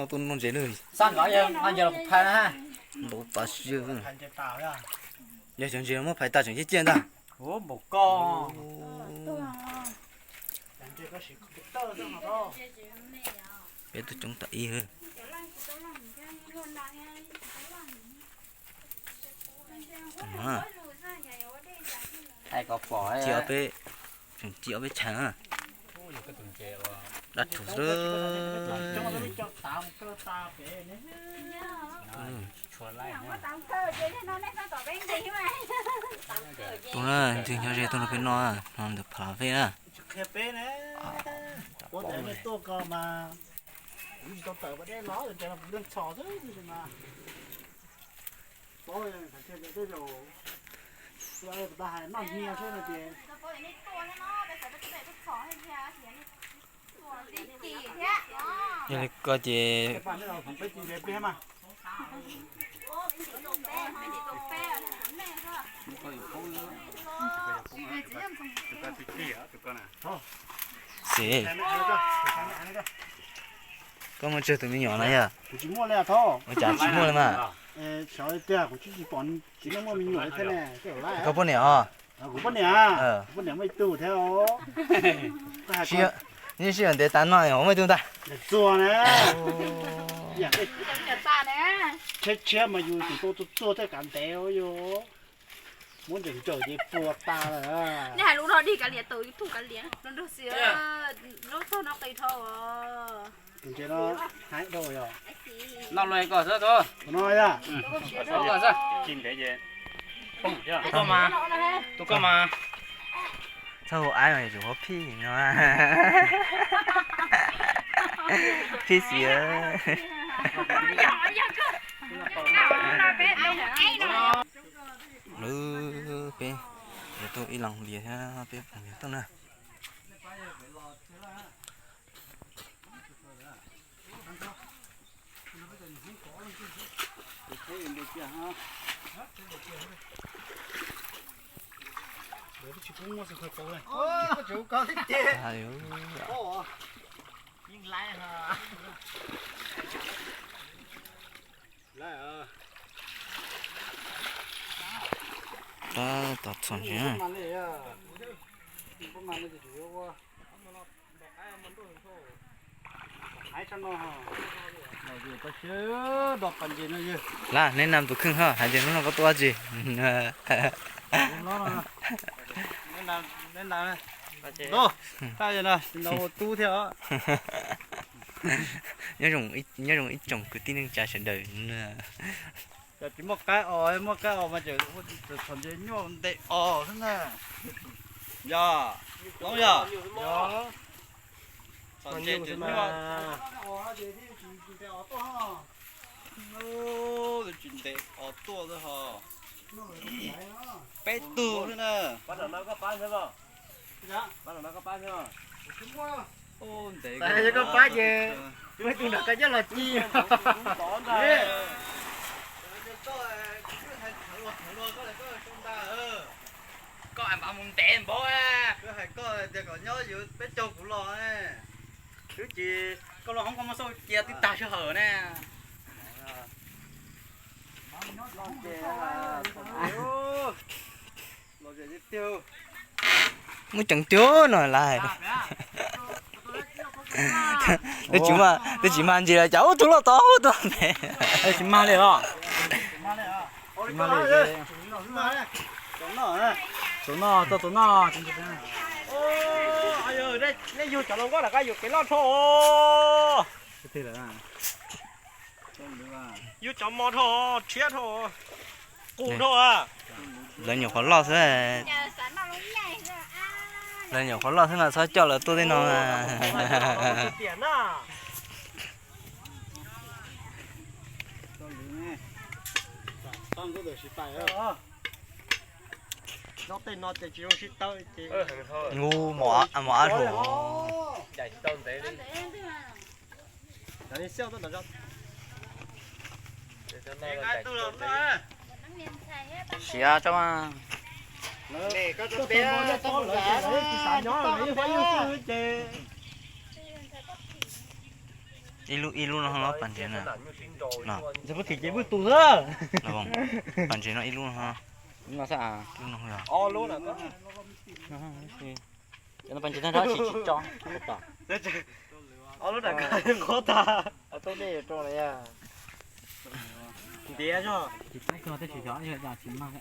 Tuaj noj ntses lawm. Xab nkawd yog noj ntses los kuv phais na. Ntaus tas siab. Yog cov ntses muab phais tas tseem ciaj ciaj ntag. Npaum ko. Peb tuaj coob tas ib. Ci ob peb, tseem ci ob peb chaw na. Dab tshauv xwb. Tuaj na, nws nyob ze tuaj nrog peb noj, no ntawm phav vej na. Yog li ko ces xis, koj muaj tsawg tus me nyuam no yog? Ua cas tsis muaj li mas? Koj poj niam os? Yeej sij hawm ntev tas no muaj ib tug ntag. Tshiab tshiab mas yus tsis tau txuag txuag tej kav ntev yus muab ntsees ntsaws ces puas tas lawm. Nej hais lus no dig kav liam tawm YouTube kav liam no nrog xwb, lub txog no qis dhau. Tus ntses no haib dhau yog. Noj luag ko xwb tus. Tus no yog. Tus koj mas, tus koj mas. Txhob hu aib mas yuav tsum hu phij no. Phij xis. Lawv peb yuav tuaj ib leeg lias thiab peb phooj ywg tuaj na. Tab tom txhom ntses. Lawm, neb nam tus kheej ho hais tias hnub no koj tuaj dab tsi? Neb nam, neb nam, ua tub thiab. Nyob zoo ib tsoom kwv tij neej tsa sawv daws. Cov tsis muaj qaib os, muaj qaib os mas tseem txhom ntses nyuaj ntev os xwb na. Yog, Loob yog, yog. Txhom ntses tseem nyuaj. Tsis ntev os tuaj xwb ho. Peb tug xwb na. Ntev. Koj pab ces muaj ib tug nrog koj coj los ci. Koj hais npav mus ntev npaum, hais koj tias kom nyob yus peb caug kuv los. Twb tsis, koj los hoob koj muaj xauj cia twb tag sij hawm ne. Muaj tseem tiag no lawm. Twb tsis mag ntsis los cas ub tug loj tod tuaj ntev. Tsis mag li os. Tsis mag li. Txaus noj, txaus noj. Nej yug cov los nkuaj lawm qab yuam kev loj dhau. Yug cov mos dhau, rhiab dhau, qus dhau. Lawv nyuam qhuav loj xwb. Lawv nyuam qhuav loj xwb mas txhob coj lawv tuaj tej no. Ngu, mos ab hluas. Siav tso mas. Ib lub ib lub no ho los pas ntses na. Ntses puag tim ces vwj tus xwb. Pas ntses no ib lub no ho. Ib lub no yog. Cov no pas ntses tag nrho tsis tsis tso. Ob lub nram ko nqhuab tag. Ntiav zog. Tsis tso tej tsis xyov yog tsis mag.